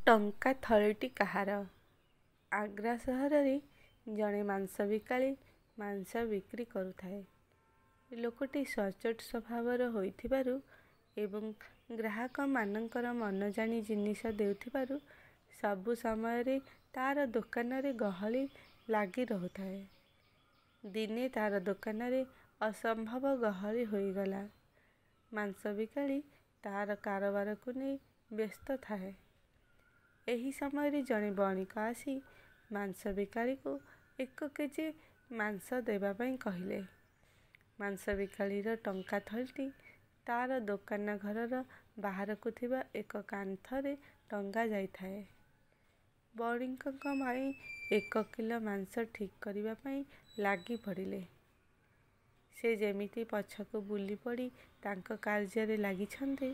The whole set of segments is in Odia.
ଟଙ୍କା ଥଳିଟି କାହାର? ଆଗ୍ରା ସହରରେ ଜଣେ ମାଂସ ବିକାଳି ମାଂସ ବିକ୍ରି କରୁଥାଏ। ଲୋକଟି ସଚ୍ଚୋଟ ସ୍ୱଭାବର ହୋଇଥିବାରୁ ଏବଂ ଗ୍ରାହକମାନଙ୍କର ମନ ଜାଣି ଜିନିଷ ଦେଉଥିବାରୁ ସବୁ ସମୟରେ ତା'ର ଦୋକାନରେ ଗହଳି ଲାଗି ରହୁଥାଏ। ଦିନେ ତା'ର ଦୋକାନରେ ଅସମ୍ଭବ ଗହଳି ହୋଇଗଲା। ମାଂସ ବିକାଳି ତା'ର କାରବାରକୁ ନେଇ ବ୍ୟସ୍ତ ଥାଏ। ଏହି ସମୟରେ ଜଣେ ବଣିକ ଆସି ମାଂସ ବିକାଳିକୁ 1 କେଜି ମାଂସ ଦେବା ପାଇଁ କହିଲେ। ମାଂସ ବିକାଳିର ଟଙ୍କା ଥଳିଟି ତା'ର ଦୋକାନ ଘରର ବାହାରକୁ ଥିବା ଏକ କାନ୍ଥରେ ଟଙ୍ଗା ଯାଇଥାଏ। ବଣିକଙ୍କ ପାଇଁ 1 କିଲୋ ମାଂସ ଠିକ୍ କରିବା ପାଇଁ ଲାଗି ପଡ଼ିଲେ। ସେ ଯେମିତି ପଛକୁ ବୁଲିପଡ଼ି ତାଙ୍କ କାର୍ଯ୍ୟରେ ଲାଗିଛନ୍ତି,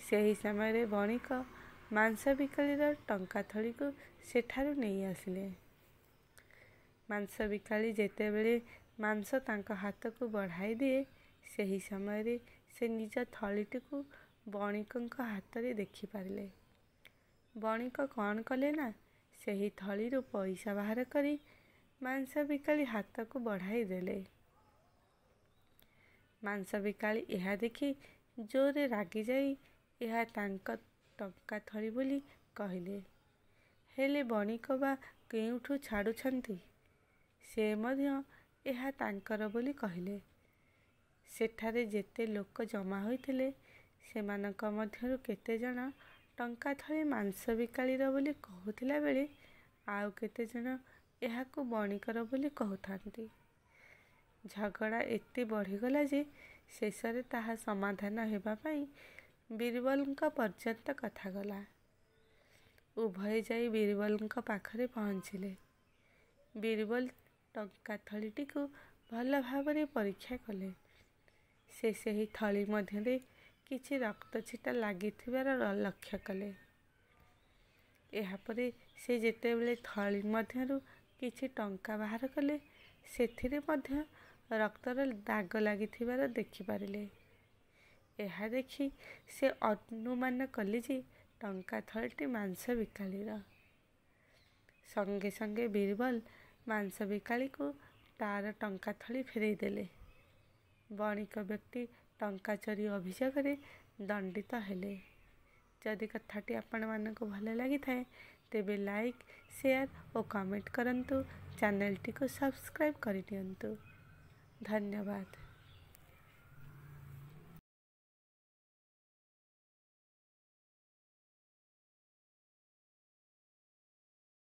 ସେହି ସମୟରେ ବଣିକ ମାଂସ ବିକାଳିର ଟଙ୍କା ଥଳିକୁ ସେଠାରୁ ନେଇ ଆସିଲେ। ମାଂସ ବିକାଳି ଯେତେବେଳେ ମାଂସ ତାଙ୍କ ହାତକୁ ବଢ଼ାଇ ଦିଏ, ସେହି ସମୟରେ ସେ ନିଜ ଥଳିଟିକୁ ବଣିକଙ୍କ ହାତରେ ଦେଖିପାରିଲେ। ବଣିକ କ'ଣ କଲେ ନା, ସେହି ଥଳିରୁ ପଇସା ବାହାର କରି ମାଂସ ବିକାଳି ହାତକୁ ବଢ଼ାଇ ଦେଲେ। ମାଂସ ବିକାଳି ଏହା ଦେଖି ଜୋରରେ ରାଗିଯାଇ ଏହା ତାଙ୍କ ଟଙ୍କା ଥଳି ବୋଲି କହିଲେ। ହେଲେ ବଣିକ ବା କେଉଁଠୁ ଛାଡ଼ୁଛନ୍ତି, ସେ ମଧ୍ୟ ଏହା ତାଙ୍କର ବୋଲି କହିଲେ। ସେଠାରେ ଯେତେ ଲୋକ ଜମା ହୋଇଥିଲେ, ସେମାନଙ୍କ ମଧ୍ୟରୁ କେତେଜଣ ଟଙ୍କା ଥଳି ମାଂସ ବିକାଳିର ବୋଲି କହୁଥିଲା ବେଳେ ଆଉ କେତେଜଣ ଏହାକୁ ବଣିକର ବୋଲି କହୁଥାନ୍ତି। ଝଗଡ଼ା ଏତେ ବଢ଼ିଗଲା ଯେ ଶେଷରେ ତାହା ସମାଧାନ ହେବା ପାଇଁ ବୀରବଲଙ୍କ ପର୍ଯ୍ୟନ୍ତ କଥା ଗଲା। ଉଭୟେ ଯାଇ ବୀରବଲଙ୍କ ପାଖରେ ପହଞ୍ଚିଲେ। ବୀରବଲ ଟଙ୍କା ଥଳିଟିକୁ ଭଲ ଭାବରେ ପରୀକ୍ଷା କଲେ। ସେ ସେହି ଥଳି ମଧ୍ୟରେ କିଛି ରକ୍ତଛିଟା ଲାଗିଥିବାର ଲକ୍ଷ୍ୟ କଲେ। ଏହାପରେ ସେ ଯେତେବେଳେ ଥଳି ମଧ୍ୟରୁ କିଛି ଟଙ୍କା ବାହାର କଲେ, ସେଥିରେ ମଧ୍ୟ ରକ୍ତର ଦାଗ ଲାଗିଥିବାର ଦେଖିପାରିଲେ। ଏହା ଦେଖି ସେ ଅନୁମାନ କଲେ ଯେ ଟଙ୍କା ଥଳିଟି ମାଂସ ବିକାଳିର। ସଙ୍ଗେ ସଙ୍ଗେ ବୀରବଲ ମାଂସ ବିକାଳିକୁ ତା'ର ଟଙ୍କା ଥଳି ଫେରାଇ ଦେଲେ। ବଣିକ ବ୍ୟକ୍ତି ଟଙ୍କା ଚୋରି ଅଭିଯୋଗରେ ଦଣ୍ଡିତ ହେଲେ। ଯଦି କଥାଟି ଆପଣମାନଙ୍କୁ ଭଲ ଲାଗିଥାଏ, ତେବେ ଲାଇକ୍, ସେୟାର ଓ କମେଣ୍ଟ କରନ୍ତୁ। ଚ୍ୟାନେଲଟିକୁ ସବସ୍କ୍ରାଇବ୍ କରିଦିଅନ୍ତୁ। ଧନ୍ୟବାଦ।